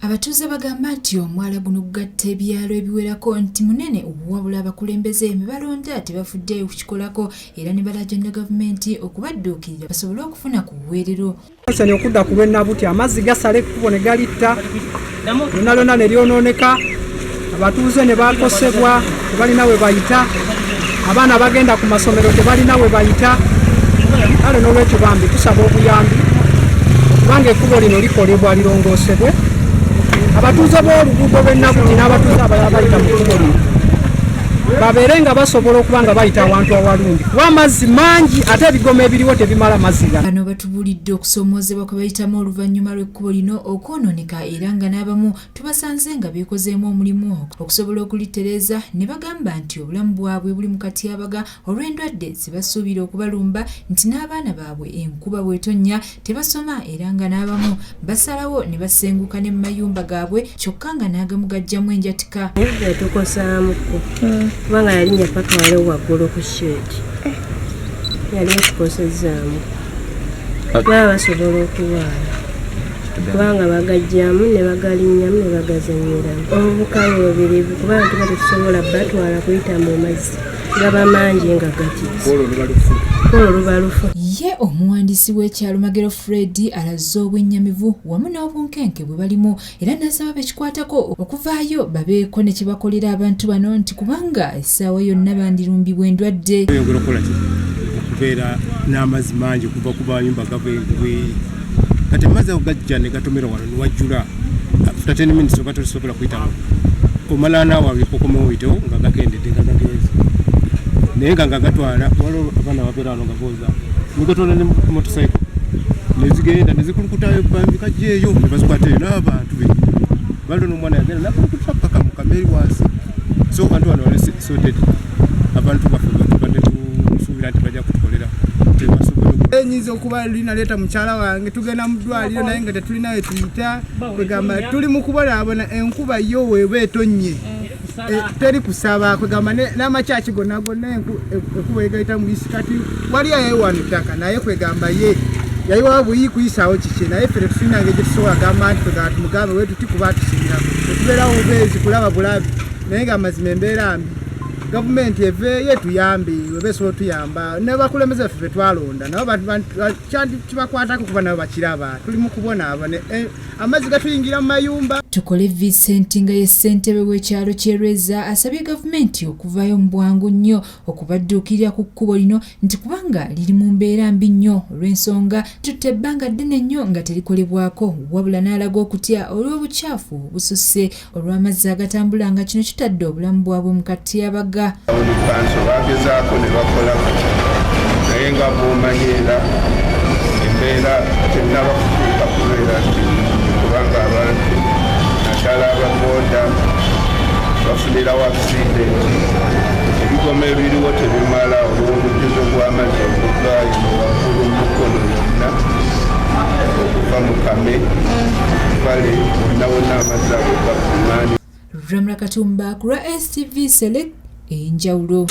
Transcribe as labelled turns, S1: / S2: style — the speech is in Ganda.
S1: Abatuuze bagamba nti omwala guno gugatta ebyalo ebiwerako nti munene, wabula abakulembeze be balonda tebafuddeeyo kukikolako era ne balajanira gavumenti okubadduukirira basobole okufuna ku buweerero.
S2: Sani okudda ku lw'e Nabuti, amazzi gasala ekkubo ne galitta lyonna lyonna ne lyonooneka, abatuuze ne bakosebwa, tebalina we bayita, abaana bagenda ku masomero tebalina we bayita. Kale n'olwekyo bambi tusaba obuyambi kubanga ekkubo lino likolebwa lirongoosebwe, abatuuze b'oluguudo lw'e Nabuti n'abatuuze abalala bayita mu kkubo lino babeere nga basobola okuba nga bayita awantu awalungi, kuba amazzi mangi ate ebigoma ebiriwo tebimala mazzi gano.
S1: Bano batubuulidde okusoomoozebwa kwe bayitamu oluvannyuma lw'ekkubo lino okwonooneka, era nga n'abamu tubasanze nga beekozeemu omulimu okusobola okulitereeza, ne bagamba nti obulamu bwabwe buli mu katyabaga olw'endwadde ze basuubira okubalumba, nti n'abaana baabwe enkuba bw'etonnya tebasoma, era nga n'abamu basalawo ne basenguka ne mu mayumba gaabwe, kyokka nga n'agamu gajjamu enjatika.
S3: Yatukosaamuko kubanga yalinnya paka wali waggulu ku shed, yali etukosezaamu. Baba basobola okulwala kubanga bagajjamu ne bagalinnyamu ne bagazannyiramu. Obukaluubirivu kubanga tuba tetusobola batwala kuyita mu mazzi, gaba mangi nga gatitse, olwo luba lufu.
S1: Ye omuwandiisi w'ekyalo Magero Fred alaze obwennyamivu wamu n'obunkenke bwe balimu, era n'asaba bekikwatako okuvaayo babeeko ne kye bakolera abantu bano, nti kubanga essaawa yonna bandirumbibwa endwadde.
S4: Oyongera okukola ki okubeera n'amazzi mangi okuva ku mayumba gava engulu. Kati amazzi ago gajja ne gatomera wano newajjula, after 10 minutes oba tosobola kuyitawo, omala naawe okomewo oyitewo nga gakendedde, nga gagenze. Naye nga gatwala, waliwo abaana babeera wano nga booza, negatwala ne motocycle nezigenda nezikulukutayo bambi kajja eyo ne bazikwata eyo n'abantu benyini. Baliwo n'omwana yagenda nakulukuta paka mu kameri wansi. So abantu bano bali sorted, abantu baffe batubadde tusuubira nti bajja kutukolera, tebasobole.
S5: Nyinza okuba linaleeta mukyala wange, tugenda mu ddwaliro naye nga tetulina we tuyita. Kwegamba tuli mu kubonaabona. Enkuba yo weeba etonnye, teri kusaba. Kwegamba n'amakyaki gonna gonna enkuba egayita mu isi. Kati wali ayayiwano ettaka, naye kwegamba ye yayiwawo buyi kuyisaawo kiki, naye ffe tetulina ngeri gyetusobola gamba nti kwegamba tumugambe wetuti kuba tusingirako. Tetubeerawo bubeezi kulaba bulabi, naye nga amazima embeera mbi. Gavumenti eveeyo etuyambe weba esobola otuyamba, n'abakulembeze baffe betwalonda nabo kibakwatako kuba nabo bakiraba tuli mu kubonaabona. Amazzi gatuyingira mu mayumba.
S1: Tukole Vincent nga ye ssentebe w'ekyalo ky'e Lweza asabye gavumenti okuvaayo mu bwangu nnyo okubadduukirira ku kkubo lino, nti kubanga liri mu mbeera mbi nnyo olw'ensonga tutta ebbanga ddene nnyo nga terikolebwako, wabula n'alaga okutya olw'obukyafu obususse olw'amazzi agatambula, nga kino kitadde obulamu bwabwe mu katyabaga.
S6: Town council bagezaako ne bakolako, naye nga bw'omanyi era embeera tennaba kutuuka kubeera nti nnungi, kubanga abantu naddala ababooda bafunirawo accident. Ebigoma ebiriwo tebimala olw'omujjuzo gw'amazzi oguvaayo mu waggulu mu Mukono yonna, okuva mu Kame kale wonna wonna amazzi ago gakuŋŋaani.
S1: Ramla Katumba ku lwa STV Select, enjawulo.